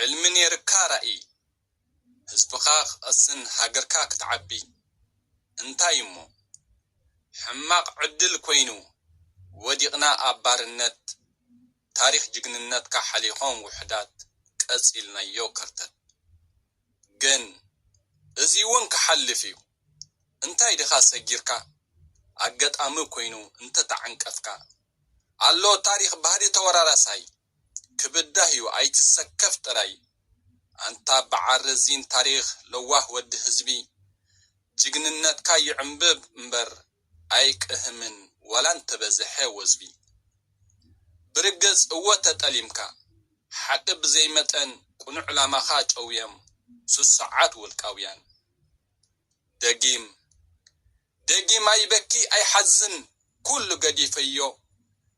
ሕልሚ ኔርካ ራኢ፣ ህዝብኻ ክቐስን ሃገርካ ክትዓቢ። እንታይ እሞ ሕማቕ ዕድል ኮይኑ ወዲቕና ኣብ ባርነት፣ ታሪኽ ጅግንነትካ ሓሊኾም ውሑዳት ቀጺልናዮ ከርተት። ግን እዚ እውን ክሓልፍ እዩ። እንታይ ድኻ ሰጊርካ ኣጋጣሚ ኮይኑ እንተተዓንቀፍካ፣ ኣሎ ታሪኽ ባህሊ ተወራራሳይ ክብዳህ እዩ ኣይትሰከፍ ጥራይ። ኣንታ በዓል ረዚን ታሪኽ ለዋህ ወዲ ህዝቢ፣ ጅግንነትካ ይዕንብብ እምበር ኣይቅህምን ዋላ እንተበዝሐ ወዝቢ። ብርግጽ እወ ተጠሊምካ ሓቂ ብዘይመጠን ቅኑዕ ዕላማኻ ጨውዮም ስሱዓት ውልቃውያን። ደጊም ደጊም ኣይበኪ ኣይሓዝን ኩሉ ገዲፈዮ፣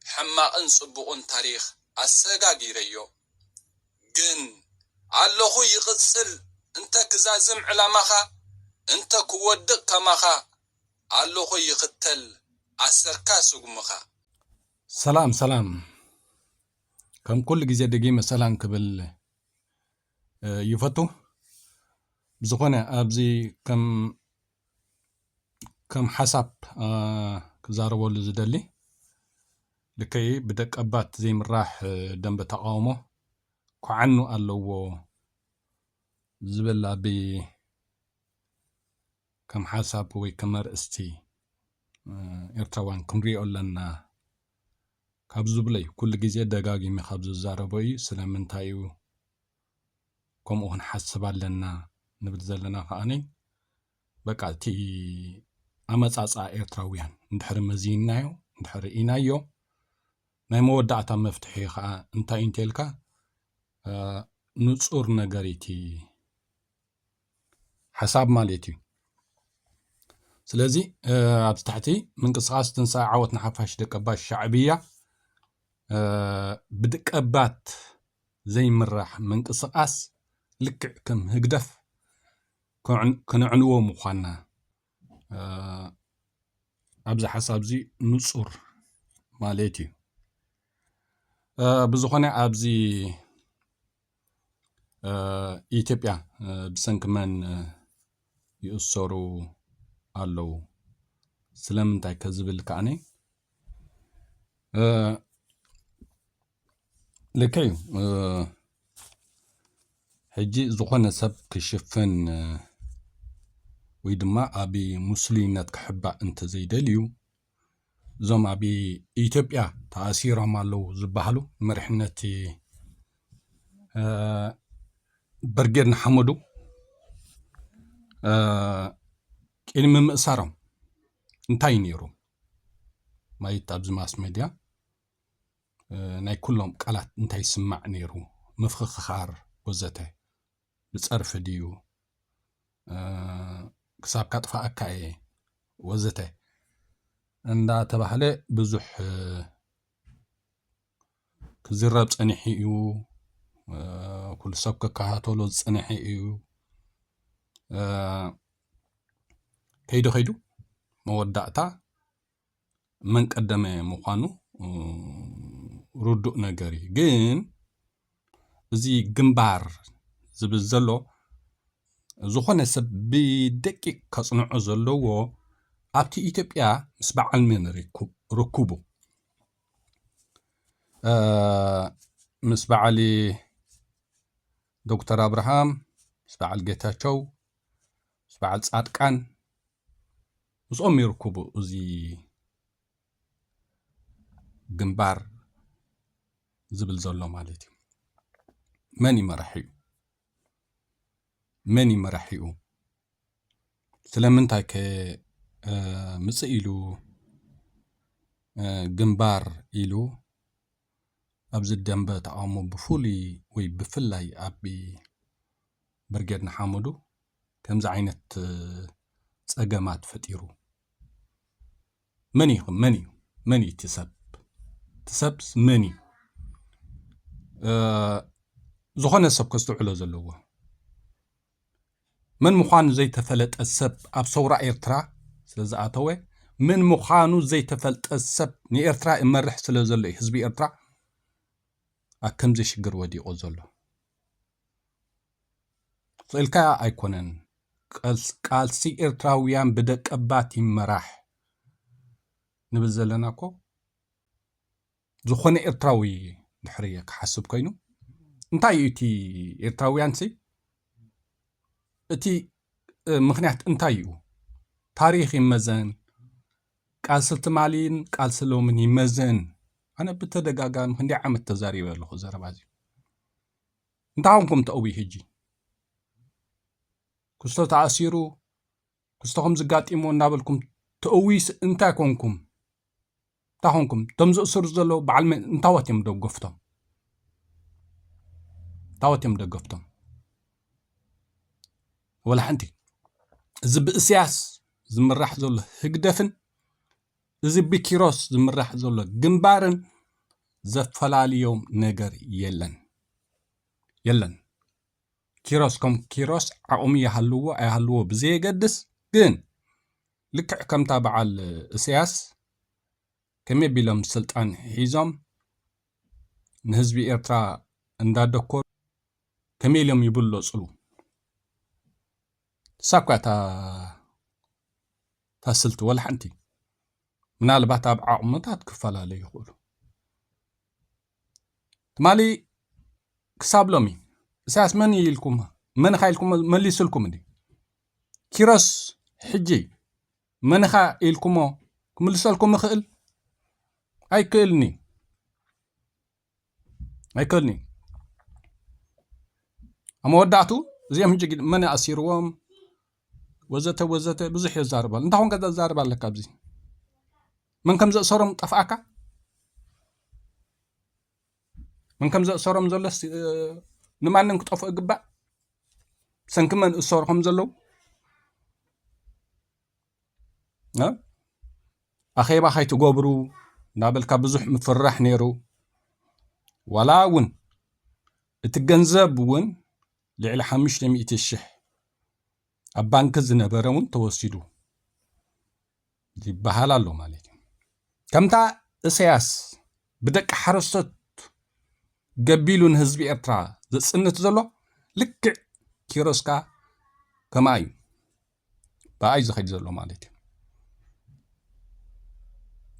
ሕማቕን ጽቡቕን ታሪኽ ኣሰጋጊረዮ። ግን ኣለኹ ይቕጽል እንተ ክዛዝም ዕላማኻ፣ እንተ ክወድቕ ከማኻ ኣለኹ ይኽተል ኣሰርካ ስጉምኻ። ሰላም ሰላም፣ ከም ኩሉ ግዜ ደጊመ ሰላም ክብል ይፈቱ። ብዝኾነ ኣብዚ ከም ከም ሓሳብ ክዛረበሉ ዝደሊ፣ ልክዕ ብደቀባት ዘይምራሕ ደንበ ተቃውሞ ክዓኑ ኣለዎ ዝብል ኣብ ከም ሓሳብ ወይ ከም ኣርእስቲ ኤርትራውያን ክንሪኦ ኣለና ካብ ዝብለይ ኩሉ ግዜ ደጋጊሚ ካብ ዝዛረቦ እዩ። ስለምንታይ እዩ ከምኡ ክንሓስብ ኣለና ንብል ዘለና ከዓኒ፣ በቃ እቲ ኣመጻጽኣ ኤርትራውያን እንድሕሪ መዚንናዮ፣ እንድሕሪ ኢናዮ፣ ናይ መወዳእታ መፍትሒ ከኣ እንታይ እዩ እንተልካ፣ ንጹር ነገር እቲ ሓሳብ ማለት እዩ። ስለዚ ኣብዚ ታሕቲ ምንቅስቃስ ትንሳኤ ዓወት ንሓፋሽ ደቀባት ሻዕብያ ብድቀባት ዘይምራሕ ምንቅስቃስ ልክዕ ከም ህግደፍ ክነዕንዎ ምዃንና ኣብዚ ሓሳብ እዚ ንጹር ማለት እዩ። ብዝኾነ ኣብዚ ኢትዮጵያ ብሰንኪ መን ይእሰሩ ኣለዉ ስለምንታይ ከዝብል ከዓኒ ልክዕ እዩ። ሕጂ ዝኾነ ሰብ ክሽፍን ወይ ድማ ኣብ ሙስሊምነት ክሕባእ እንተዘይደልዩ፣ እዞም ኣብ ኢትዮጵያ ተኣሲሮም ኣለዉ ዝበሃሉ መሪሕነት ብርጌድ ንሓመዱ ቅድሚ ምእሳሮም እንታይ ነይሩ ማለት ኣብዚ ማስ ሜድያ ናይ ኩሎም ቃላት እንታይ ይስማዕ ነይሩ? ምፍኽኻር ወዘተ። ብጸርፊ ድዩ? ክሳብ ካጥፍኣካ እየ ወዘተ እንዳተባህለ ብዙሕ ክዝረብ ጸኒሑ እዩ። ኩሉ ሰብ ክከታተሎ ዝጸንሐ እዩ። ከይዱ ከይዱ መወዳእታ መን ቀደመ ምዃኑ ርዱእ ነገር እዩ። ግን እዚ ግንባር ዝብል ዘሎ ዝኾነ ሰብ ብደቂቕ ከጽንዖ ዘለዎ ኣብቲ ኢትዮጵያ ምስ በዓል መን ርኩቡ፣ ምስ በዓል ዶክተር ኣብርሃም፣ ምስ በዓል ጌታቸው፣ ምስ በዓል ጻድቃን፣ ምስኦም ይርኩቡ እዚ ግንባር ዝብል ዘሎ ማለት እዩ። መን እዩ መራሒኡ? መን እዩ መራሒኡ? ስለምንታይ ከ ምጽእ ኢሉ ግንባር ኢሉ ኣብዚ ደንበ ተቃውሞ ብፍሉይ ወይ ብፍላይ ኣብ ብርጌድ ንሓመዱ ከምዚ ዓይነት ጸገማት ፈጢሩ? መን እዩ? መን እዩ? መን እዩ እቲ ሰብ? እቲ ሰብስ መን እዩ? ዝኾነ ሰብ ከስተውዕሎ ዘለዎ። መን ምዃኑ ዘይተፈለጠ ሰብ ኣብ ሰውራ ኤርትራ ስለ ዝኣተወ፣ መን ምዃኑ ዘይተፈልጠ ሰብ ንኤርትራ ይመርሕ ስለ ዘሎ እዩ ህዝቢ ኤርትራ ኣብ ከምዚ ሽግር ወዲቑ ዘሎ። ስእልካ ኣይኮነን። ቃልስ-፣ ቃልሲ ኤርትራውያን ብደቀባት ይመራሕ ንብል ዘለና እኮ ዝኾነ ኤርትራዊ ድሕሪ ክሓስብ ኮይኑ፣ እንታይ እዩ እቲ ኤርትራውያን ሲ? እቲ፣ እ፣ ምኽንያት እንታይ እዩ? ታሪኽ ይመዘን፣ ቃልሲ ትማሊን ቃልሲ ሎምን ይመዘን። ኣነ ብተደጋጋሚ ክንደይ ዓመት ተዛሪበ ኣለኹ ዘረባ እዚ። እንታይ ኾንኩም ተእዊ ሕጂ? ክስቶ ተኣሲሩ፣ ክስቶ ከም ዝጋጢሞ እናበልኩም ተእዊስ እንታይ ኮንኩም? እንታይ ኮንኩም? እቶም ዝእስሩ ዘለዉ በዓል መ-፣ እንታወት እዮም ደገፍቶም? እንታወት እዮም ደገፍቶም? ወላ ሓንቲ። እዚ ብእስያስ ዝምራሕ ዘሎ ህግደፍን እዚ ብኪሮስ ዝምራሕ ዘሎ ግንባርን ዘፈላልዮም ነገር የለን። የለን። ኪሮስ ከም ኪሮስ ዓቕሚ ይሃልዎ ኣይሃልዎ ብዘየገድስ፣ ግን ልክዕ ከምታ በዓል እስያስ ከመይ ቢሎም ስልጣን ሒዞም ንህዝቢ ኤርትራ እንዳደኮሩ ከመይ ኢሎም ይብለጽሉ? እሳ እኳ እታ፣ እታ ስልቲ ወላ ሓንቲ። ምናልባት ኣብ ዓቕምታት ክፈላለዩ ይኽእሉ። ትማሊ ክሳብ ሎሚ፣ "እሳያስ መን እዩ?" ኢልኩም፣ "መን ኢኻ?" ኢልኩም መሊስልኩም እንዲ። ኪሮስ ሕጂ፣ "መን ኢኻ?" ኢልኩሞ ክምልሰልኩም ይኽእል? ኣይክእልኒ። ኣይክእልኒ። ኣብ መወዳእቱ እዚኦም ሕጂ ግን መን ኣሲርዎም? ወዘተ ወዘተ ብዙሕ የዛርባል። እንታይ ኮንካ ዘዛርብ ኣለካ ኣብዚ? መን ከም ዘእሰሮም ጠፍኣካ? መን ከም ዘእሰሮም ዘሎስ፣ እ፣ ንማንም ክጠፍኡ ይግባእ? ሰንኪ መን እሰሩ ከም ዘለዉ? እ? ኣኼባ ከይትገብሩ እናበልካ ብዙሕ ምፍርራሕ ነይሩ። ዋላ እውን እቲ ገንዘብ እውን ልዕሊ ሓሙሽተ ሚእቲ ሽሕ ኣብ ባንኪ ዝነበረ እውን ተወሲዱ ይበሃል ኣሎ ማለት እዩ። ከምታ እሰያስ ብደቂ ሓረስቶት ገቢሉ ንህዝቢ ኤርትራ ዘጽንት ዘሎ ልክዕ ኪሮስካ ከምኣ እዩ። ብኣይ ዝኸይድ ዘሎ ማለት እዩ።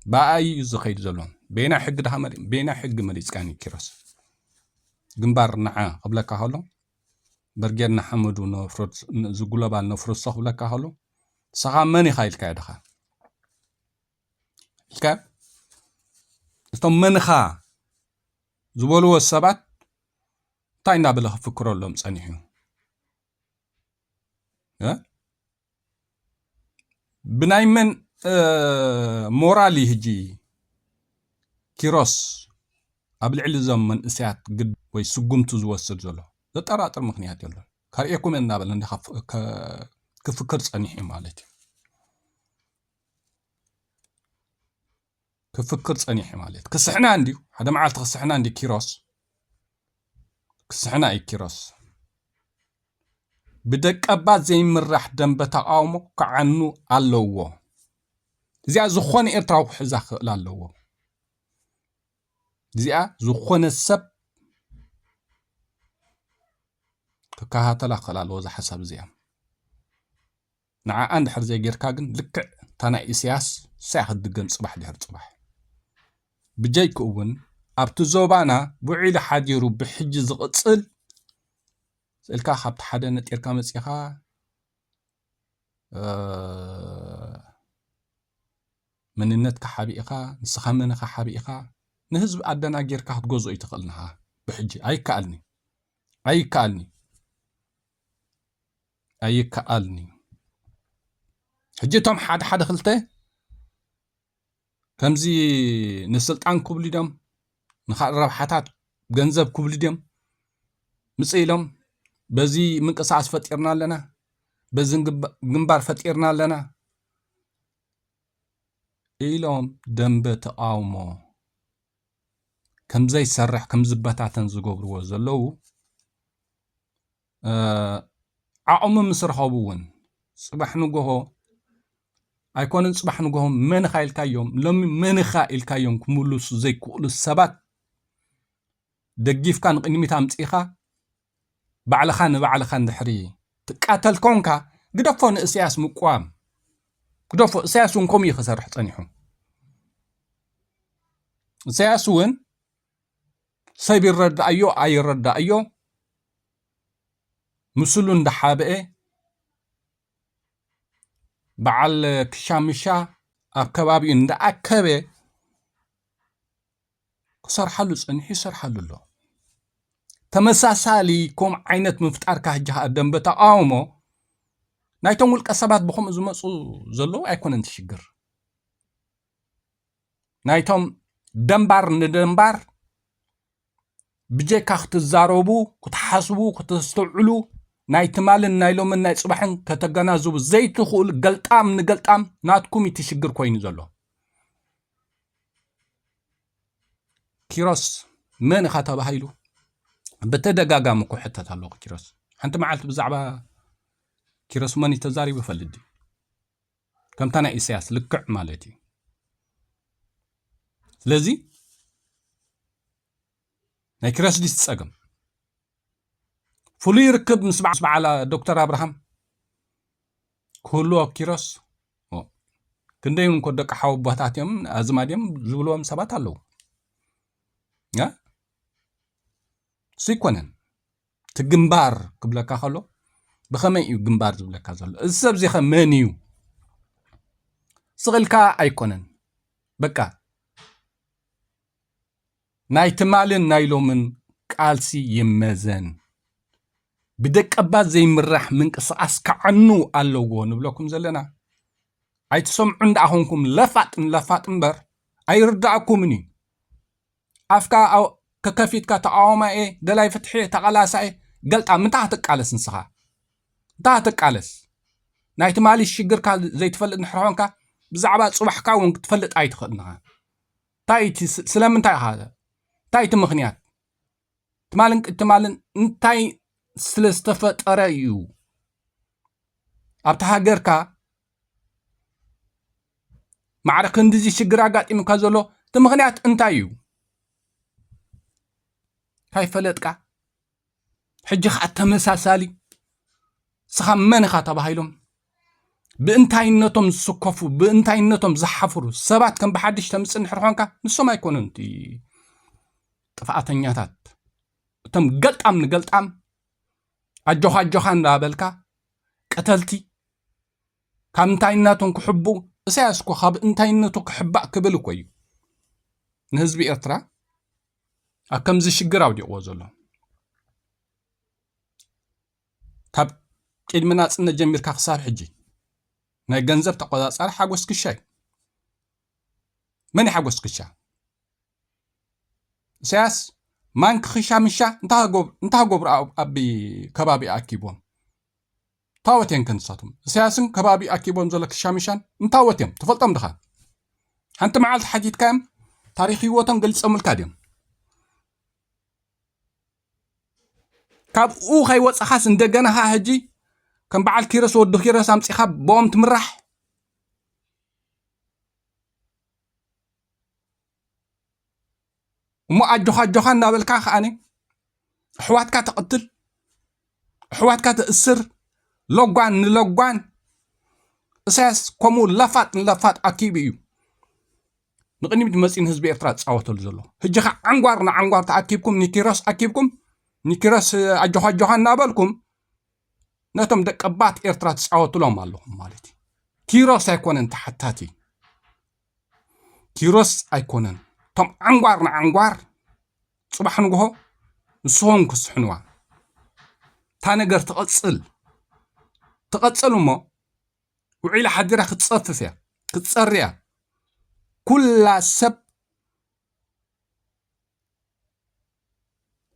ብኣይ እዩ ዝኸይድ ዘሎ። በየናይ ሕጊ ድኻ መሪ-፣ በየናይ ሕጊ መሪጽካኒ ኪሮስ? ግንባር ንዓ ክብለካ ከሎ፣ በርጌድ ንሓመዱ ነፍርስ-፣ ን-፣ እዚ ጉለባል ነፍርሶ ክብለካ ከሎ፣ ንስኻ መን ኢኻ ኢልካዮ ድኻ? ኢልካ እቶም መንኻ ዝበልዎ ሰባት እንታይ እናበለ ክፍክረሎም ጸኒሑ? እ? ብናይ መን፣ እ፣ ሞራል እዩ ሕጂ ኪሮስ ኣብ ልዕሊ እዞም መንእሰያት ግድ ወይ ስጉምቱ ዝወስድ ዘሎ? ዘጠራጥር ምኽንያት የሎን። ከርእየኩም እየ እናበለ እንዲኻ ፍ-፣ ከ-፣ ክፍክር ጸኒሑ እዩ ማለት እዩ። ክፍክር ጸኒሑ ማለት። ክስሕና እንድዩ፣ ሓደ መዓልቲ ክስሕና እንድዩ ኪሮስ። ክስሕና እዩ ኪሮስ። ብደቀባት ዘይምራሕ ደንበ ተቃውሞ ክዓኑ ኣለዎ። እዚኣ ዝኾነ ኤርትራዊ ክሕዛ ክኽእል ኣለዎ። እዚኣ ዝኾነ ሰብ ክከታተላ ክኽእል ኣለዎ፣ እዛ ሓሳብ እዚኣ። ንዓኣ እንድሕር ዘይጌርካ ግን ልክዕ እታ ናይ ኢሳያስ ንሳ ክትድገም ጽባሕ ድሕሪ ጽባሕ። ብጀይክኡ እውን ኣብቲ ዞባና ውዒሉ ሓዲሩ ብሕጂ ዝቕጽል ስእልካ ካብቲ ሓደ ነጢርካ መጺኻ፣ እ፣ መንነትካ ሓቢእኻ፣ ንስኻ መን ኢኻ ሓቢእኻ፣ ንህዝቢ ኣደናጊርካ ክትገዝኦ ኣይትኽእልን ኢኻ። ብሕጂ ኣይከኣልኒ። ኣይከኣልኒ። ኣይከኣልኒ። ሕጂ እቶም ሓደ ሓደ ክልተ ከምዚ ንስልጣን ክብሉ ድዮም፣ ንኻልእ ረብሓታት ገንዘብ ክብሉ ድዮም ምጽእ ኢሎም በዚ ምንቅስቃስ ፈጢርና ኣለና፣ በዚ ግንባ-፣ ግንባር ፈጢርና ኣለና ኢሎም ደንበ ተቃውሞ ከም ዘይሰርሕ፣ ከም ዝበታተን ዝገብርዎ ዘለዉ፣ እ፣ ዓቕሚ ምስ ረኸቡ እውን ጽባሕ ንግሆ ኣይኮነን፣ ጽባሕ ንግሆ መን ኢኻ ኢልካዮም፣ ሎሚ መን ኢኻ ኢልካዮም ክምልሱ ዘይክእሉ ሰባት ደጊፍካ ንቕድሚት ኣምጺእኻ ባዕልኻ ንባዕልኻ እንድሕሪ ትቃተል ኮንካ ግደፎ ንእስያስ ምቋም። ግደፎ፣ እሳያስ እውን ከምኡ እዩ ክሰርሕ ጸኒሑ። እሳያስ እውን ሰብ ይረዳእዮ ኣይረዳእዮ ምስሉ እንዳሓበኤ በዓል ክሻምሻ ኣብ ከባቢኡ እንዳኣከበ ክሰርሓሉ ጸኒሑ ይሰርሓሉ ኣሎ። ተመሳሳሊ ከም ዓይነት ምፍጣርካ ሕጂ ከኣ ደንበ ተቃውሞ ናይቶም ውልቀ ሰባት ብኸምኡ ዝመፁ ዘለዉ ኣይኮነን ትሽግር። ናይቶም ደንባር ንደንባር ብጀካ ክትዛረቡ፣ ክትሓስቡ፣ ክተስተውዕሉ፣ ናይ ትማልን ናይ ሎምን ናይ ጽባሕን ከተገናዝቡ ዘይትኽእሉ ገልጣም ንገልጣም ናትኩም እዩ እቲ ሽግር ኮይኑ ዘሎ። ኪሮስ መን ኢኻ ተባሂሉ ብተደጋጋሚ ክሕተት ኣለኹ። ኪሮስ ሓንቲ መዓልቲ ብዛዕባ ኪሮስ መን እዩ ተዛሪቡ ይፈልጥ ድዩ? ከምታ ናይ ኢሳያስ ልክዕ ማለት እዩ። ስለዚ ናይ ኪሮስ ዲስ ጸገም ፍሉይ ርክብ ምስ በዓ-፣ ምስ በዓል ዶክተር ኣብርሃም ክህልዎ ኪሮስ፣ ኦ፣ ክንደይ እውን እኮ ደቂ ሓወቦታት እዮም፣ ኣዝማድ እዮም ዝብልዎም ሰባት ኣለዉ። ያ? እሱ ኣይኮነን። እቲ ግንባር ክብለካ ከሎ፣ ብኸመይ እዩ ግንባር ዝብለካ ዘሎ? እዚ ሰብ እዚ ኸ መን እዩ? ስቕ ኢልካ ኣይኮነን። በቃ፣ ናይ ትማልን ናይ ሎምን ቃልሲ ይመዘን። ብደቀባት ዘይምራሕ ምንቅስቓስ ክዓኑ ኣለዎ ንብለኩም ዘለና። ኣይትሰምዑን ደኣ ኾንኩም ለፋጥ ንለፋጥ እምበር ኣይርዳእኩምን እዩ። ኣፍካ ኣው-፣ ከከፊትካ ተቃዋማይ እየ፣ ደላይ ፍትሒ እየ፣ ተቃላሳይ እየ፣ ገልጣም እንታይ ክትቃለስ ንስኻ? እንታይ ክትቃለስ? ናይ ትማሊ ሽግርካ ዘይትፈልጥ እንድሕር ኾንካ፣ ብዛዕባ ጽባሕካ እውን ክትፈልጥ ኣይትኽእልን ኢኻ። እንታይ እቲ ስ-፣ ስለምንታይ ኢኻ? እንታይ እቲ ምኽንያት? ትማልን ቅድቲ ትማልን እንታይ ስለ ዝተፈጠረ እዩ ኣብቲ ሃገርካ ማዕረ ክንድዚ ሽግር ኣጋጢሙካ ዘሎ? እቲ ምኽንያት እንታይ እዩ? እንታይ ፈለጥካ? ሕጂ ኸዓ ተመሳሳሊ፣ ስኻ መን ኢኻ ተባሂሎም ብእንታይነቶም ዝስከፉ፣ ብእንታይነቶም ዝሓፍሩ ሰባት ከም ብሓድሽ ተምጽእ እንድሕር ኾንካ፣ ንሶም ኣይኮኑን እቲ ጥፍኣተኛታት። እቶም ገልጣም ንገልጣም ኣጆኻ ኣጆኻ እንዳበልካ ቀተልቲ ካብ እንታይነቶም ክሕቡ፣ እሳያስ እኮ ካብ እንታይነቱ ክሕባእ ክብል እኮ እዩ ንህዝቢ ኤርትራ ኣብ ከምዚ ሽግር ኣውዲቕዎ ዘሎ። ካብ ቅድሚ ናጽነት ጀሚርካ ክሳብ ሕጂ ናይ ገንዘብ ተቆጻጻሪ ሓጎስ ክሻ እዩ። መን እዩ ሓጎስ ክሻ? ኢሳያስ ማንኪ ክሻ ምሻ እንታይ ጎብ-፣ እንታይ ገብሩ ኣብ፣ ኣብ ከባቢ ኣኪቦም? ታወት እዮም ከንሳቶም። ኢሳያስን ከባቢ ኣኪቦም ዘሎ ክሻ ምሻን እንታይ ወት እዮም? ትፈልጦም ድኻ? ሓንቲ መዓልቲ ሓቲትካዮም ታሪኽ ህይወቶም ገሊጾምልካ ድዮም? ካብኡ ከይወጻኻስ እንደገና ኸኣ ሕጂ ከም በዓል ኪሮስ ወዲ ኪሮስ ኣምጺኻ ብኦም ትምራሕ? እሞ ኣጆኻ ኣጆኻ እናበልካ ከኣኒ ኣሕዋትካ ተቐትል፣ ኣሕዋትካ ተእስር፣ ለጓን ንለጓን። ኢሳያስ ከምኡ ለፋጥ ንለፋጥ ኣኪቡ እዩ ንቕድሚት መጺኡ ንህዝቢ ኤርትራ ዝጻወተሉ ዘሎ። ሕጂ ኸዓ ዓንጓር ንዓንጓር ተኣኪብኩም፣ ንኪሮስ ኣኪብኩም፣ ንኪሮስ ኣጆኻ ኣጆኻ እናበልኩም፣ ነቶም ደቀባት ኤርትራ ትጻወቱሎም ኣለኹም ማለት እዩ። ኪሮስ ኣይኮነን ተሓታቲ። ኪሮስ ኣይኮነን። እቶም ዓንጓር ንዓንጓር ጽባሕ ንግሆ ንስኹም ክስሕንዋ። እታ ነገር ትቐጽል። ትቐጽል እሞ ውዒላ ሓዲራ ክትጸፍፍ እያ። ክትጸሪ እያ። ኩላ ሰብ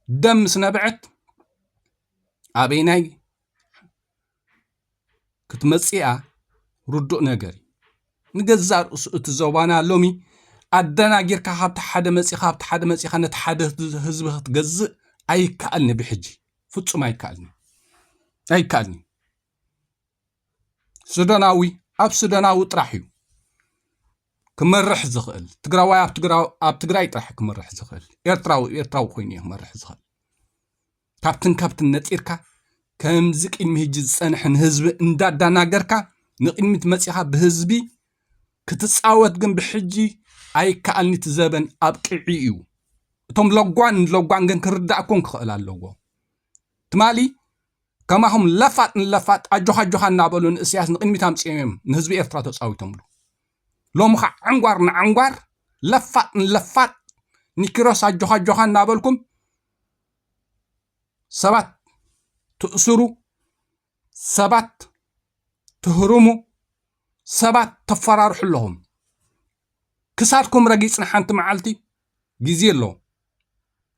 ደም ምስ ነብዐት ኣበይናይ ክትመጽእ እያ ርዱእ ነገር እዩ። ንገዛእ ርእሱ እቲ ዞባና ሎሚ ኣደናጊርካ ካብቲ ሓደ መጺኻ፣ ካብቲ ሓደ መጺኻ ነቲ ሓደ ህዝቢ ክትገዝእ ኣይከኣልኒ ብሕጂ። ፍጹም ኣይከኣልኒ። ኣይከኣልኒ። ሱዳናዊ ኣብ ሱዳናዊ ጥራሕ እዩ ክመርሕ ዝኽእል። ትግራዋይ ኣብ ትግራ-፣ ኣብ ትግራይ ጥራሕ እዩ ክመርሕ ዝኽእል። ኤርትራዊ ኤርትራዊ ኮይኑ እዩ ክመርሕ ዝኽእል። ካብትን ካብትን ነጺርካ ከምዚ ቅድሚ ሕጂ ዝጸንሐ ንህዝቢ እንዳዳናገርካ ንቅድሚት መጺኻ ብህዝቢ ክትጻወት ግን ብሕጂ ኣይከኣልኒ፣ እቲ ዘበን ኣብቂዑ እዩ። እቶም ለጓን ለጓን ግን ክርዳእኩም ክኽእል ኣለዎ። ትማሊ ከማኹም ለፋጥ ንለፋጥ ኣጆኻ ኣጆኻ እናበሉ ንእስያስ ንቅድሚት ኣምጺኦም እዮም ንህዝቢ ኤርትራ ተጻዊቶምሉ። ሎሚ ኸዓ ዓንጓር ንዓንጓር ለፋጥ ንለፋጥ ንኪሮስ ኣጆኻ ኣጆኻ እናበልኩም ሰባት ትእስሩ፣ ሰባት ትህርሙ፣ ሰባት ተፈራርሑ ኣለኹም። ክሳድኩም ረጊጽና ሓንቲ መዓልቲ ግዜ ኣሎ።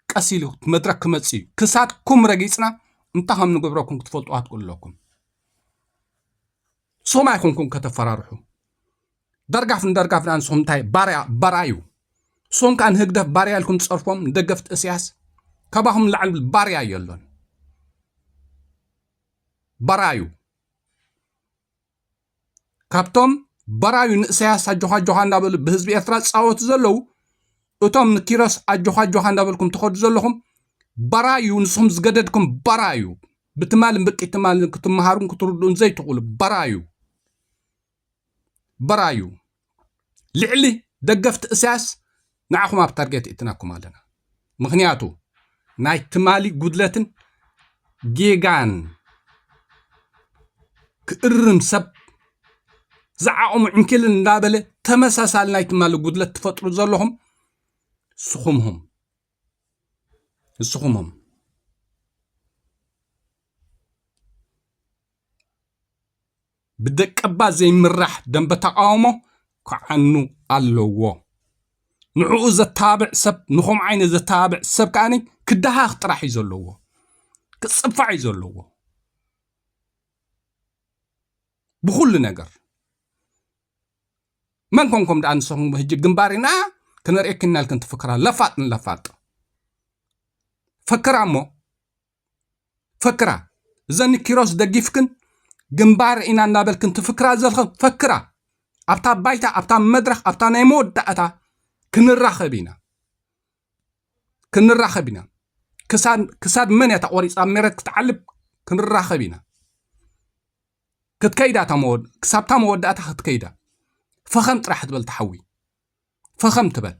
ቀስ ኢሉ መድረክ ክመጽእ እዩ። ክሳድኩም ረጊጽና እንታይ ከም ንገብረኩም ክትፈልጡ ኣትክእሉ ኣለኩም። ሶም ኣይኮንኩም ከተፈራርሑ። ደርጋፍ ንደርጋፍ ደኣ ንስኹም እንታይ ባርያ፣ ባርያ እዩ። ሶም ከኣ ንህግደፍ ባርያ ኢልኩም ትጸርፎም ንደገፍቲ እስያስ ካባኹም ላዕሊ ባርያ የሎን። ባርያ እዩ። ካብቶም በራዩ ንእሰያስ ኣጆኻ ኣጆኻ እንዳበሉ ብህዝቢ ኤርትራ ዝጻወቱ ዘለዉ፣ እቶም ንኪሮስ ኣጆኻ ኣጆኻ እንዳበልኩም ትኸዱ ዘለኹም በራዩ፣ ንስኹም ዝገደድኩም በራዩ። ብትማልን ብቂ ትማልን ክትመሃሩን ክትርድኡን ዘይትኽእሉ በራዩ። በራዩ። ልዕሊ ደገፍቲ እሰያስ ንዓኹም ኣብ ታርጌት እትናኩም ኣለና። ምኽንያቱ ናይ ትማሊ ጉድለትን ጌጋን ክእርም ሰብ ዝዓቕሙ ዕንኪልን እንዳበለ ተመሳሳሊ ናይ ትማሊ ጉድለት ትፈጥሩ ዘለኹም ንስኹም ሆም። ንስኹም ሆም። ብደቀባ ዘይምራሕ ደንበ ተቃውሞ ክዓኑ ኣለዎ። ንዕኡ ዘተባብዕ ሰብ፣ ንኹም ዓይነት ዘተባብዕ ሰብ ከኣኒ ክደሃኽ ጥራሕ እዩ ዘለዎ። ክጽፋዕ እዩ ዘለዎ። ብኹሉ ነገር። መን ኮንኩም ደኣ ንስኹም ሕጂ ግንባር ኢና ክነርእየክን ኢልክን ትፍክራ? ለፋጥ ንለፋጥ። ፈክራ እሞ። ፈክራ። እዘን ንኪሮስ ደጊፍክን ግንባር ኢና እናበልክን ትፍክራ ዘለኽን ፈክራ። ኣብታ ባይታ፣ ኣብታ መድረኽ፣ ኣብታ ናይ መወዳእታ ክንራኸብ ኢና። ክንራኸብ ኢና። ክሳድ፣ ክሳድ መን እያ ተቖሪጻ ኣብ መሬት ክትዓልብ ክንራኸብ ኢና። ክትከይዳ እታ መወድ-፣ ክሳብታ መወዳእታ ክትከይዳ። ፈኸም ጥራሕ ትበል ተሓዊ። ፈኸም ትበል።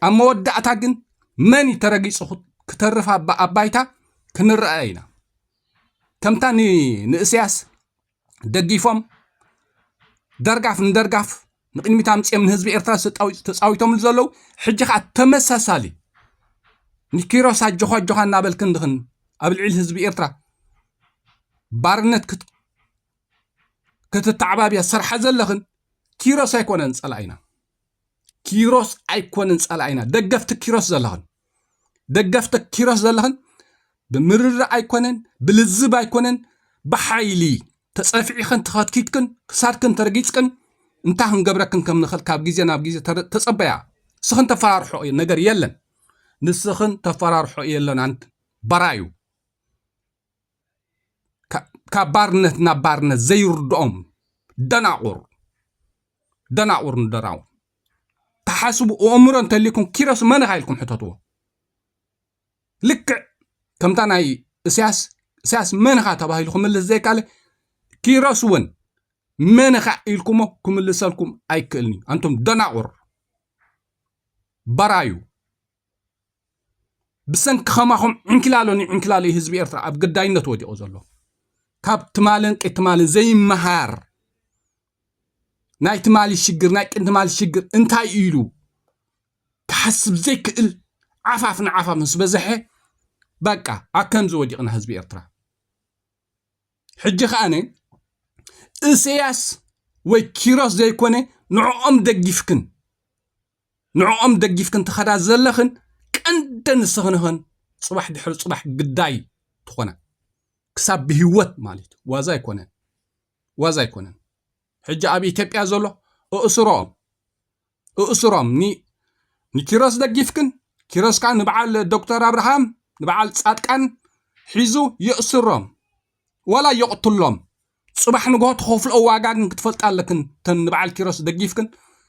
ኣብ መወዳእታ ግን መን እዩ ተረጊጹ ክት-፣ ክተርፍ ኣብ፣ ኣብ ባይታ ክንረኣ ኢና። ከምታ ን-፣ ንእስያስ ደጊፎም ደርጋፍ ንደርጋፍ ንቅድሚት ኣምጺኦም ንህዝቢ ኤርትራ ዝተጻዊ-፣ ተጻዊቶምሉ ዘለዉ፣ ሕጂ ከኣ ተመሳሳሊ ንኪሮስ ኣጆኻ ኣጆኻ እናበልክን ድኽን ኣብ ልዕሊ ህዝቢ ኤርትራ ባርነት ክት-፣ ክትተዓባብያ ዝሰርሓ ዘለኽን ኪሮስ ኣይኮነን ጸላኢና። ኪሮስ ኣይኮነን ጸላኢና። ደገፍቲ ኪሮስ ዘለኽን፣ ደገፍቲ ኪሮስ ዘለኽን ብምርዳእ ኣይኮነን፣ ብልዝብ ኣይኮነን፣ ብሓይሊ ተጸፊዕኽን ተኸትኪትክን ክሳድክን ተረጊጽክን እንታይ ክንገብረክን ከም ንኽእል ካብ ግዜ ናብ ግዜ ተረ-፣ ተጸበያ። ንስኽን ተፈራርሖ ነገር የለን። ንስኽን ተፈራርሖ የለን ኣንት በራዩ። ካ-፣ ካብ ባርነት ናብ ባርነት ዘይርድኦም ደናቑር፣ ደናቑር ንደናቑር። ተሓስቡ ኣእምሮ እንተልይኩም ኪሮስ መን ኢኻ ኢልኩም ሕተትዎ። ልክዕ ከምታ ናይ እስያስ፣ እስያስ መን ኢኻ ተባሂሉ ክምልስ ዘይከኣለ ኪሮስ እውን መን ኢኻ ኢልኩሞ ክምልሰልኩም ኣይክእልን እዩ። ኣንቱም ደናቑር በራዩ። ብሰንኪ ከማኹም ዕንኪላሎ ንዕንኪላሎ እዩ ህዝቢ ኤርትራ ኣብ ግዳይነት ወዲቑ ዘሎ። ካብ ትማልን ቅድሚ ትማልን ዘይመሃር፣ ናይ ትማሊ ሽግር፣ ናይ ቅድሚ ትማሊ ሽግር እንታይ እዩ ኢሉ ክሓስብ ዘይክእል ዓፋፍ ንዓፋፍ ምስ በዝሐ፣ በቃ ኣብ ከምዚ ወዲቕና ህዝቢ ኤርትራ። ሕጂ ከኣነ እስያስ ወይ ኪሮስ ዘይኮነ ንዕኦም ደጊፍክን፣ ንዕኦም ደጊፍክን ትኸዳ ዘለኽን ቀንደ ንስኽን ኢኽን ጽባሕ ድሕሪ ጽባሕ ግዳይ ትኾና። ክሳብ ብህይወት ማለት እዩ። ዋዛ ኣይኮነን። ዋዛ ኣይኮነን። ሕጂ ኣብ ኢትዮጵያ ዘሎ እእስሮኦም። እእስሮም ኒ-፣ ንኪሮስ ደጊፍክን፣ ኪሮስ ከኣ ንበዓል ዶክተር ኣብርሃም፣ ንበዓል ጻድቃን ሒዙ የእስሮም። ዋላ የቕትሎም። ጽባሕ ንግሆ ትኸፍልኦ ዋጋ ግን ክትፈልጣ ኣለክን። ተን ንበዓል ኪሮስ ደጊፍክን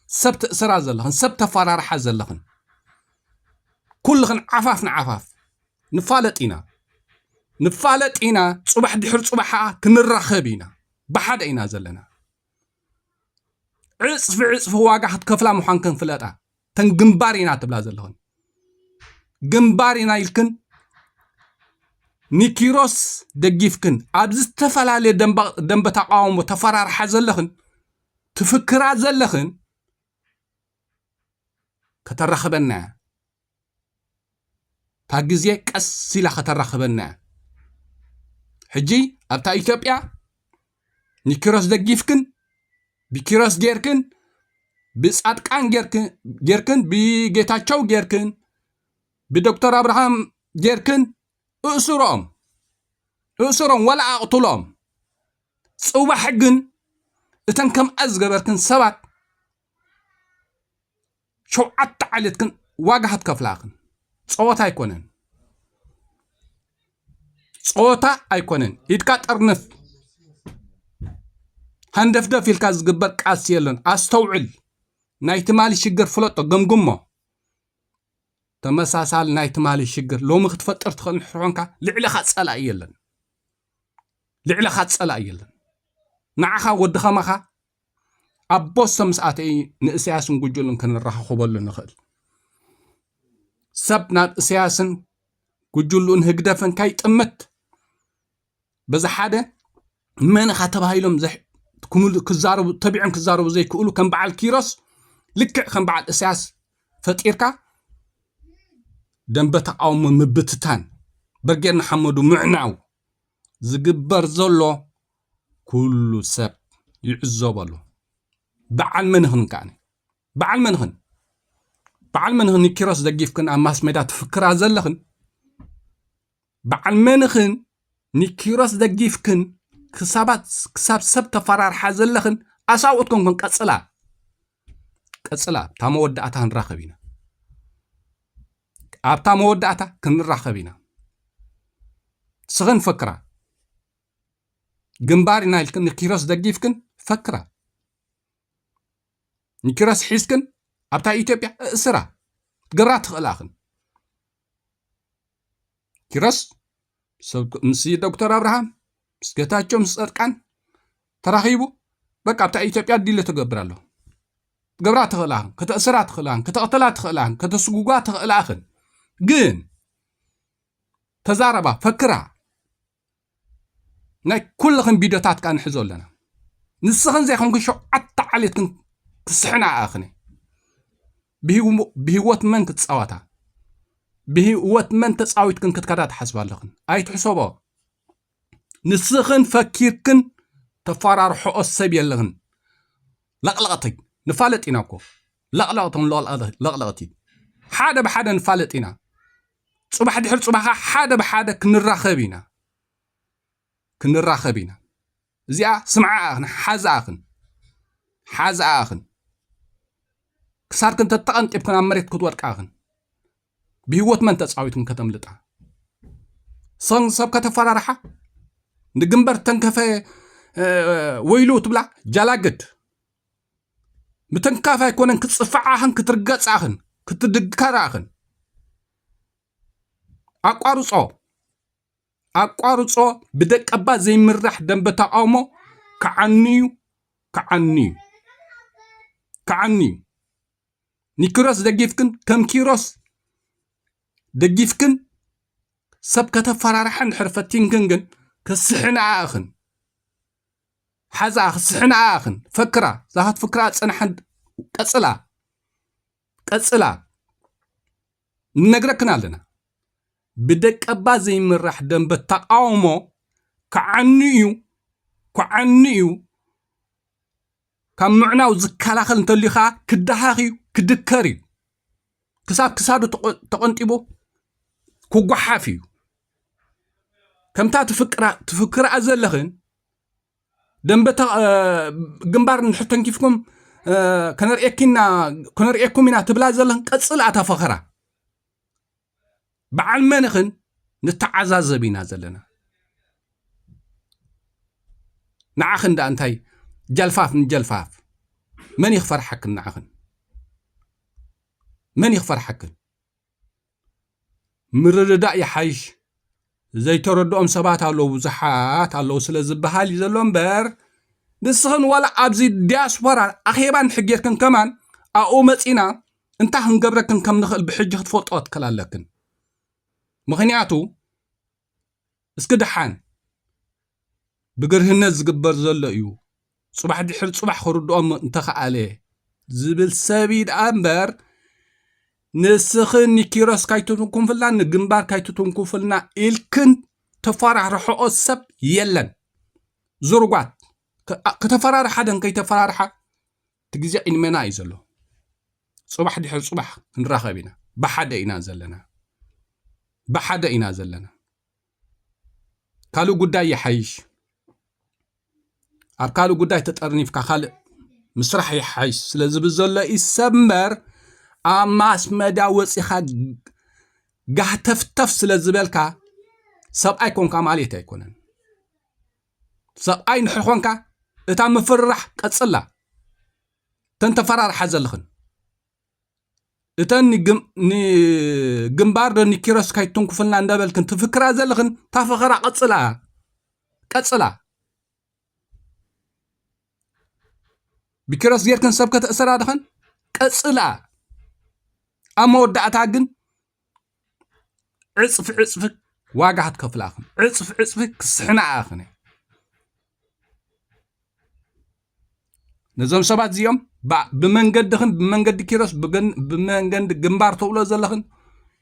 ሰብ ትእስራ ዘለኽን፣ ሰብ ተፈራርሓ ዘለኽን። ኩልኽን ዓፋፍ ንዓፋፍ ንፋለጥ ኢና። ንፋለጥ ኢና። ጽባሕ ድሕሪ ጽባሕ ኸዓ ክንራኸብ ኢና። ብሓደ ኢና ዘለና። ዕጽፊ ዕጽፊ ዋጋ ክትከፍላ ምዃንክን ፍለጣ። ተን ግንባር ኢና ትብላ ዘለኽን፣ ግንባር ኢና ኢልክን ንኪሮስ ደጊፍክን ኣብዚ ዝተፈላለየ ደንበ ተቃውሞ ተፈራርሓ ዘለኽን ትፍክራ ዘለኽን ከተራኽበና እያ። እታ ግዜ ቀስ ኢላ ከተራኽበና እያ። ሕጂ ኣብታ ኢትዮጵያ ንኪሮስ ደጊፍክን ብኪሮስ ጌርክን ብጻድቃን ጌርክን ብጌታቸው ጌርክን ብዶክተር ኣብርሃም ጌርክን እእስሮም እእስሮም ወላ ኣቕትሎም። ጽባሕ ግን እተን ከምኣ ዝገበርክን ሰባት ሸውዓተ ዓሌትክን ዋጋ ክትከፍላኽን። ጸወታ ኣይኮነን፣ ጸወታ ኣይኮነን። ኢድካ ጠርንፍ፣ ሃንደፍደፍ ኢልካ ዝግበር ቃልሲ የለን። ኣስተውዕል። ናይ ትማሊ ሽግር ፍለጦ፣ ገምግሞ። ተመሳሳሊ ናይ ትማሊ ሽግር ሎሚ ክትፈጥር ትኽእል እንድሕር ኾንካ ልዕለኻ ጸላኢ የለን። ልዕለኻ ጸላኢ የለን። ንዓኻ ወዲ ኸማኻ ኣቦ ሰብ ምስ ኣተኢ ንእስያስን ጉጅሉን ክንረኻኸበሉ ንኽእል። ሰብ ናብ እስያስን ጉጅሉን ህግደፍን ከይጥምት በዚ ሓደ መን ኢኻ ተባሂሎም ዘሕ-፣ ክምሉ-፣ ክዛረቡ፣ ተቢዖም ክዛረቡ ዘይክእሉ ከም በዓል ኪሮስ ልክዕ ከም በዓል እስያስ ፈጢርካ ደንበ ተቃውሞ ምብትታን፣ ብርጌድ ንሓመዱ ምዕናው ዝግበር ዘሎ ኩሉ ሰብ ይዕዘቦ ኣሎ። በዓል መንኽን ከኣ በዓል መንኽን በዓል መንኽን ንኪሮስ ደጊፍክን ኣብ ማስ ሜዳ ትፍክራ ዘለኽን በዓል መንኽን ንኪሮስ ደጊፍክን ክሳባት ክሳብ ሰብ ተፈራርሓ ዘለኽን ኣሳውት ኮንኮን ቀጽላ ቀጽላ ኣብታ መወዳእታ ክንራኸብ ኢና። ኣብታ መወዳእታ ክንራኸብ ኢና። ስኽን ፈክራ ግንባር ኢና ኢልክን ንኪሮስ ደጊፍክን ፈክራ ንኪሮስ ሒዝክን ኣብታ ኢትዮጵያ እእስራ ትገብራ ትኽእላኽን። ኪሮስ ምስ ዶክተር ኣብርሃም ምስ ጌታቸው ምስ ጸድቃን ተራኺቡ በቃ ኣብታ ኢትዮጵያ ዲለ ትገብር ኣሎ ትገብራ ትኽእላኽን ከተእስራ ትኽእላኽን ከተቕትላ ትኽእላኽን ከተስጉጓ ትኽእላኽን። ግን ተዛረባ ፈክራ ናይ ኩልኽን ቪድዮታት ከኣ ንሕዞ ኣለና። ንስኽን ዘይኮንክን ሸውዓተ ዓሌትክን ክስሕና ኣኽኒ ብህይወት መን ክትጻወታ ብህይወት መን ተጻዊትክን ክትከዳ ትሓስባ ኣለኽን። ኣይትሕሰቦ። ንስኽን ፈኪርክን ተፈራርሕኦ ሰብ የለኽን። ለቕለቕቲ ንፋለጥ ኢና እኮ ለቕለቕቶም ለቕለቕቲ ሓደ ብሓደ ንፋለጥ ኢና። ጽባሕ ድሕሪ ጽባኻ ሓደ ብሓደ ክንራኸብ ኢና ክንራኸብ ኢና። እዚኣ ስምዓኣኽን ሓዝኣኽን ሓዝኣኽን ክሳድክን ተተቐንጢብክን ኣብ መሬት ክትወድቃኽን ብህይወት መን ተጻዊትክን ከተምልጣ ሰን ሰብ ከተፈራርሓ ንግንበር ተንከፈ ወይሉ ትብላ ጃላግድ ምትንካፍ ኣይኮነን ክጽፍዓኽን ክትርገጻኽን ክትድከራኽን ኣቋርጾ ኣቋርጾ ብደቀባ ዘይምራሕ ደንበ ተቃውሞ ክዓኑ እዩ ክዓኑ እዩ ክዓኑ እዩ። ንኪሮስ ደጊፍክን ከም ኪሮስ ደጊፍክን ሰብ ከተፈራርሓ እንድሕር ፈቲንክን ግን ክስሕና ኣኽን ሓዛ ክስሕና ኣኽን ፈክራ ዛኸት ፍክራ ጸንሓን ቀጽላ ቀጽላ ንነግረክን ኣለና። ብደቀባ ዘይምራሕ ደንበ ተቃውሞ ክዓኑ እዩ ክዓኑ እዩ። ካብ ምዕናው ዝከላኸል እንተልዩ ከዓ ክደሃኽ እዩ ክድከር እዩ። ክሳብ ክሳዱ ተቆ- ተቆንጢቡ ክጓሓፍ እዩ። ከምታ ትፍቅራ ትፍክርኣ ዘለኽን ደንበ ተ- ግንባር እንድሕር ተንኪፍኩም ከነርእየኪና ከነርእየኩም ኢና ትብላ ዘለኽን ቀጽል ኣታ ፈኸራ በዓል መንኽን ንተዓዛዘብ ኢና ዘለና። ንዓኽን ደኣ እንታይ ጀልፋፍ ንጀልፋፍ መን ይኽፈርሓክን ንዓኽን መን ይኽፈርሓክን ምርድዳእ ይሓይሽ። ዘይተረድኦም ሰባት ኣለዉ፣ ብዙሓት ኣለዉ ስለ ዝበሃል እዩ ዘሎ እምበር፣ ንስኽን ዋላ ኣብዚ ዲያስፖራ ኣኼባ እንድሕር ጌርክን ከማን ኣብኡ መጺና እንታይ ክንገብረክን ከም ንኽእል ብሕጂ ክትፈልጦ ክትክእል ኣለክን። ምኽንያቱ እስኪ ደሓን ብግርህነት ዝግበር ዘሎ እዩ፣ ጽባሕ ድሕሪ ጽባሕ ክርድኦም እንተኸኣለ ዝብል ሰብ እዩ ደኣ እምበር፣ ንስኽን ንኪሮስ ካይትትንኩፍልና፣ ንግንባር ካይትትንኩፍልና ኢልክን ተፈራርሐኦ ሰብ የለን። ዝርጓት ከ-፣ ከተፈራርሓ ደን ከይተፈራርሓ እቲ ግዜ ቂድሜና እዩ ዘሎ። ጽባሕ ድሕሪ ጽባሕ ክንራኸብ ኢና። ብሓደ ኢና ዘለና። ብሓደ ኢና ዘለና። ካልእ ጉዳይ ይሓይሽ። ኣብ ካልእ ጉዳይ ተጠርኒፍካ ካልእ ምስራሕ ይሓይሽ ስለ ዝብል ዘሎ እዩ ሰብ እምበር፣ ኣብ ማስ መድያ ወጺኻ ጋህተፍተፍ ስለ ዝበልካ ሰብኣይ ኮንካ ማለት ኣይኮነን። ሰብኣይ እንድሕር ኮንካ እታ ምፍርራሕ ቀጽላ። እተን ተፈራርሓ ዘለኽን እተን ንግም-፣ ንግንባር ዶ ንኪሮስ ካይትንኩፍልና እንዳበልክን ትፍክራ ዘለኽን እታ ፈኸራ ቀጽላ። ቀጽላ። ብኪሮስ ጌርክን ሰብ ከተእስራ ድኸን ቀጽላ። ኣብ መወዳእታ ግን ዕጽፊ ዕጽፊ ዋጋ ክትከፍላ ኣኽን። ዕጽፊ ዕጽፊ ክስሕና ኣኽን። ነዞም ሰባት እዚኦም ባ-፣ ብመንገድኽን ብመንገዲ ኪሮስ ብገን-፣ ብመንገዲ ግንባር ተብሎ ዘለኽን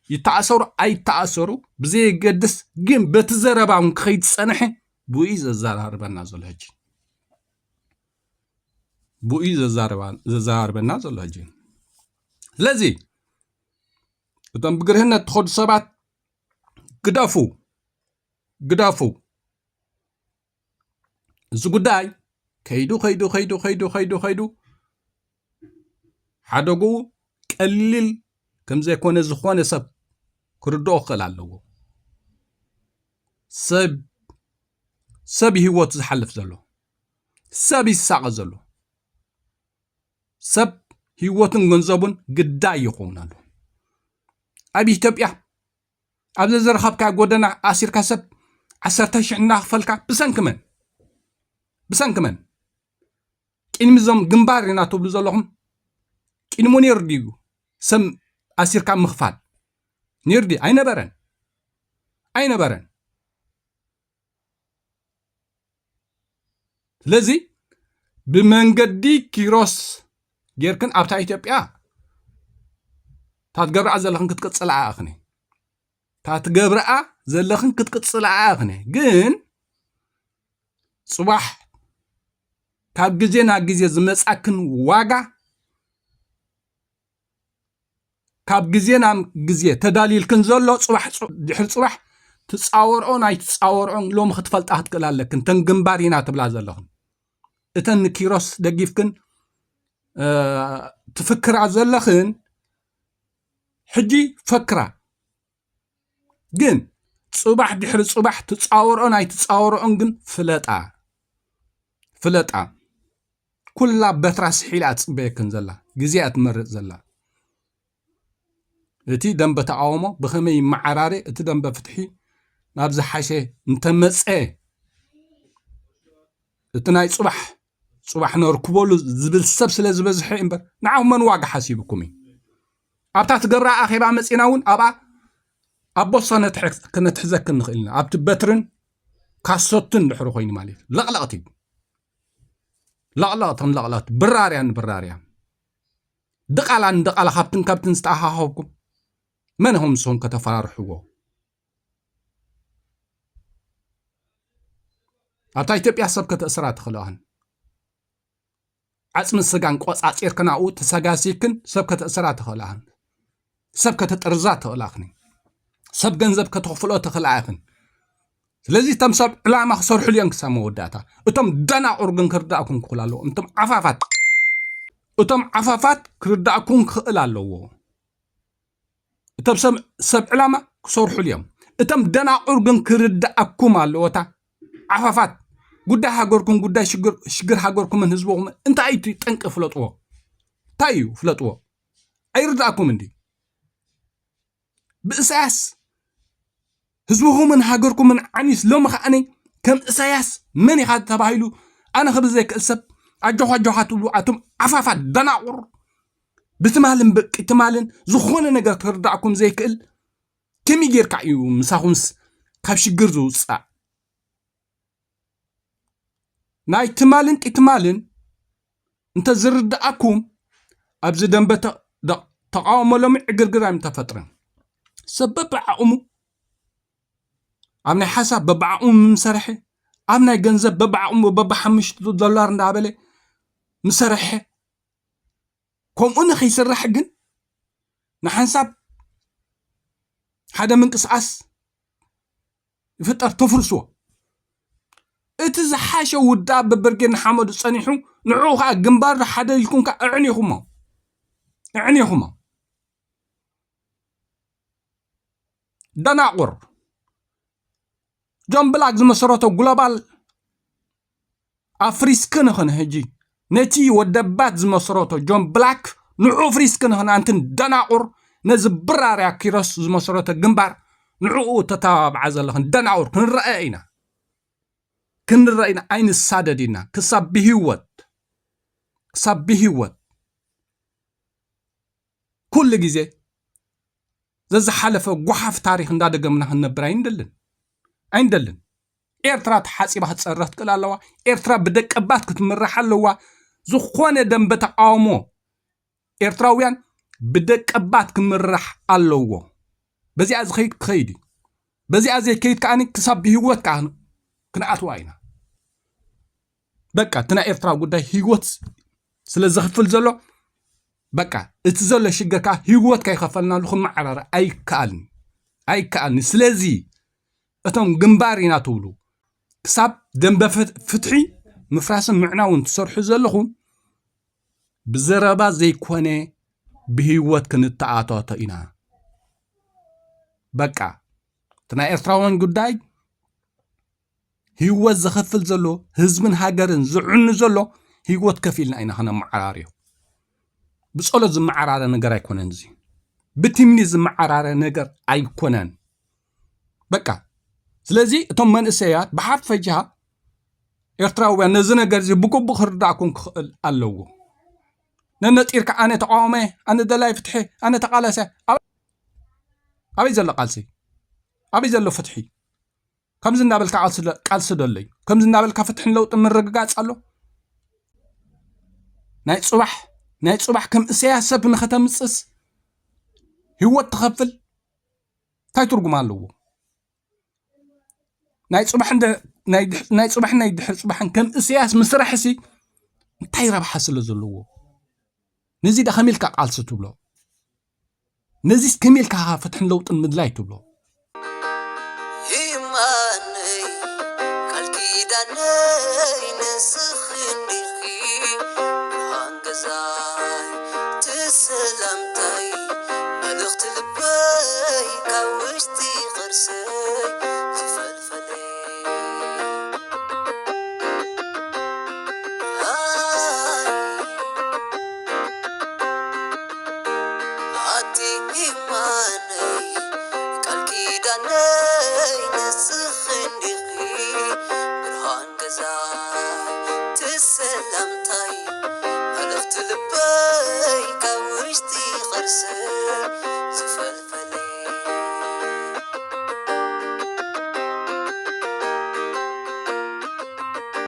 ይተኣሰሩ ኣይተኣሰሩ ብዘየገድስ፣ ግን በቲ ዘረባ እውን ክኸይድ ዝጸንሐ ብኡ እዩ ዘዘራርበና ዘሎ ሕጂ። ብኡ እዩ ዘዛርባ-፣ ዘዘራርበና ዘሎ ሕጂ። ስለዚ እቶም ብግርህነት ትኸዱ ሰባት ግደፉ፣ ግደፉ። እዚ ጉዳይ ከይዱ፣ ከይዱ፣ ከይዱ፣ ከይዱ፣ ከይዱ፣ ከይዱ ሓደግኡ ቀሊል ከም ዘይኮነ ዝኾነ ሰብ ክርድኦ ክኽእል ኣለዎ። ሰብ፣ ሰብ ህይወቱ ዝሓልፍ ዘሎ፣ ሰብ ይሳቐ ዘሎ፣ ሰብ ህይወቱን ገንዘቡን ግዳይ ይኸውን ኣሎ። ኣብ ኢትዮጵያ ኣብ ዘዝረኸብካ ጎደና ኣሲርካ ሰብ ዓሰርተ ሽሕ እናኸፈልካ ብሰንኪ መን? ብሰንኪ መን? ቅድሚ እዞም ግንባር ኢና ትብሉ ዘለኹም ቅድሙ ነይሩ ድዩ ሰብ ኣሲርካ ምኽፋል? ነይሩ ድዩ? ኣይነበረን። ኣይነበረን። ስለዚ ብመንገዲ ኪሮስ ጌርክን ኣብታ ኢትዮጵያ እታ ትገብርኣ ዘለኽን ክትቅጽልኣ ኣኽኒ። እታ ትገብርኣ ዘለኽን ክትቅጽልኣ ኣኽኒ። ግን ጽባሕ ካብ ግዜ ናብ ግዜ ዝመጻክን ዋጋ ካብ ግዜ ናብ ግዜ ተዳልይልክን ዘሎ ጽባሕ ጽ-፣ ድሕሪ ጽባሕ ትጻወርኦን ኣይትጻወርኦን ሎሚ ክትፈልጣ ክትክእል ኣለክን። እተን ግንባር ኢና ትብላ ዘለኽን እተን ንኪሮስ ደጊፍክን፣ እ፣ ትፍክራ ዘለኽን ሕጂ ፈክራ። ግን ጽባሕ ድሕሪ ጽባሕ ትጻወርኦን ኣይትጻወርኦን ግን ፍለጣ። ፍለጣ። ኩላ በትራ ስሒላ እያ ትጽበየክን ዘላ። ግዜ እያ ትመርጽ ዘላ። እቲ ደንበ ተቃውሞ ብኸመይ ይመዓራረ፣ እቲ ደንበ ፍትሒ ናብ ዝሓሸ እንተመጸ፣ እቲ ናይ ጽባሕ፣ ጽባሕ ነርክበሉ ዝብል ሰብ ስለ ዝበዝሐ እምበር፣ ንዓኹም መን ዋጋ ሓሲብኩም እዩ? ኣብታ ትገብራ ኣኼባ መጺና እውን ኣብኣ ኣብ ቦርሳ ነትሕ-፣ ክነትሕዘክን ንኽእል ኢና። ኣብቲ በትርን ካሰትን ድሕሪ ኮይኑ ማለት እዩ። ለቕለቕቲ። ለቕለቕትን ለቕለቕቲ። ብራርያን ብራርያን። ድቓላ ንድቓላ ካብትን ካብትን ዝተኣኻኸብኩም መን ኢኹም ንስኹም ከተፈራርሕዎ? ኣብታ ኢትዮጵያ ሰብ ከተእስራ ትኽእላኽን። ዓጽምን ስጋን ቆጻጺርክን ኣብኡ ተሰጋሲክን ሰብ ከተእስራ ትኽእላኽን። ሰብ ከተጥርዛ ትኽእላኽን። ሰብ ገንዘብ ከተኽፍሎ ትኽእላ ኢኽን። ስለዚ እቶም ሰብ ዕላማ ክሰርሑሉ እዮም ክሳብ መወዳእታ። እቶም ደናቑር ግን ክርዳእኩም ክኽእል ኣለዎ። እቶም ዓፋፋት፣ እቶም ዓፋፋት ክርዳእኩም ክኽእል ኣለዎ። እቶም ሰብ፣ ሰብ ዕላማ ክሰርሑሉ እዮም። እቶም ደናቑር ግን ክርዳእኩም ኣለዎ። እታ ዓፋፋት ጉዳይ ሃገርኩም፣ ጉዳይ ሽግር፣ ሽግር ሃገርኩምን ህዝብኹምን እንታይ እዩ እቲ ጠንቂ ፍለጥዎ። እንታይ እዩ ፍለጥዎ። ኣይርዳእኩም እንዲ። ብእሳያስ ህዝብኹምን ሃገርኩምን ዓኒስ ሎሚ ከዓኒ ከም እሳያስ መን ኢኻ ተባሂሉ ኣነ ክብል ዘይክእል ሰብ ኣጆኻ ኣጆኻ ትብሉ ኣቱም ዓፋፋት ደናቑር ብትማልን ብቂ ትማልን ዝኾነ ነገር ክርዳእኩም ዘይክእል ከመይ ጌርካ እዩ ምሳኹምስ ካብ ሽግር ዝውፃእ? ናይ ትማልን ቂትማልን እንተ ዝርድኣኩም ኣብዚ ደንበ ተቃውሞ ሎሚ ዕግርግር ኣይምተፈጥረን። ሰብ በብዓቕሙ ኣብ ናይ ሓሳብ በብዓቕሙ ምሰርሐ ኣብ ናይ ገንዘብ በብዓቕሙ በብሓሙሽተ ዶላር እንዳበለ ምሰርሐ ከምኡ ንኸይስራሕ ግን ንሓንሳብ ሓደ ምንቅስቃስ ይፍጠር ተፍርስዎ። እቲ ዝሓሸ ውዳብ ብብርጌድ ንሓመዱ ጸኒሑ ንዕኡ ከዓ ግንባር ሓደ ኢልኩም ከዓ እዕኒኹሞ እዕኒኹሞ ደናቁር ጆን ብላክ ዝመሰረቶ ግሎባል ኣፍሪስክ ንኽን ሕጂ ነቲ ወደባት ዝመስረቶ ጆን ብላክ ንዑ ፍሪስክ ንኽን ኣንትን ደናቁር ነዚ ብራርያ ኪሮስ ዝመስረቶ ግንባር ንዕኡ ተተባብዓ ዘለኽን ደናቁር ክንረአ ኢና ክንረአ ኢና ኣይንሳደድ ኢና ክሳብ ብህይወት ክሳብ ብህይወት ኩሉ ግዜ ዘዝሓለፈ ጓሓፍ ታሪክ እንዳደገምና ክንነብር ኣይንደልን ኣይንደልን ኤርትራ ተሓፂባ ክትፀርህ ትክእል ኣለዋ ኤርትራ ብደቀባት ክትምራሕ ኣለዋ ዝኾነ ደንበ ተቃውሞ ኤርትራውያን ብደቀባት ክምራሕ ኣለዎ በዚኣ ዝኸይድ ክኸይድ እዩ በዚኣ ዘይከይድ ከዓኒ ክሳብ ብህይወት ከዓ ክንኣትዋ ኢና በቃ እቲ ናይ ኤርትራ ጉዳይ ህይወት ስለ ዘኽፍል ዘሎ በቃ እቲ ዘሎ ሽግር ከዓ ህይወት ከይኸፈልናሉ ክመዓራረ ኣይከኣልን ኣይከኣልን ስለዚ እቶም ግንባር ኢና ትብሉ ክሳብ ደንበ ፍትሒ ምፍራስን ምዕናውን ትሰርሑ ዘለኹም ብዘረባ ዘይኮነ ብህይወት ክንተኣታቶ ኢና በቃ እቲ ናይ ኤርትራውያን ጉዳይ ህይወት ዘኸፍል ዘሎ ህዝብን ሃገርን ዝዕኑ ዘሎ ህይወት ከፊልና ኢና ከነመዓራርዮ ብፀሎት ዝመዓራረ ነገር ኣይኮነን እዚ ብትምኒ ዝመዓራረ ነገር ኣይኮነን በቃ ስለዚ እቶም መንእሰያት ብሓፈጃ ኤርትራውያን ነዚ ነገር እዚ ብግቡእ ክርዳእኩም ክኽእል ኣለዎ ነነጢርካ ኣነ ተቃወመ ኣነ ደላይ ፍትሒ ኣነ ተቃለሰ ኣበይ ዘሎ ቃልሲ ኣበይ ዘሎ ፍትሒ ከምዚ እናበልካ ቃልሲ ደለዩ ከምዚ እናበልካ ፍትሕን ለውጥን ምርግጋፅ ኣሎ ናይ ፅባሕ ናይ ፅባሕ ከም እሰያስ ሰብ ንኸተምፅስ ህይወት ትኸፍል እንታይ ትርጉም ኣለዎ ናይ ፅባሕን ናይ ድሕሪ ፅባሕን ከም እሰያስ ምስራሕ ሲ እንታይ ረብሓ ስለ ዘለዎ ነዚ ዳ ከመይ ኢልካ ቃልሲ ትብሎ ነዚስ ከመይ ኢልካ ፍትሕን ለውጥን ምድላይ ትብሎ ይማነይ ቃል ኪዳነይ ንስኺ እንዲኺ ብርሃን ገዛ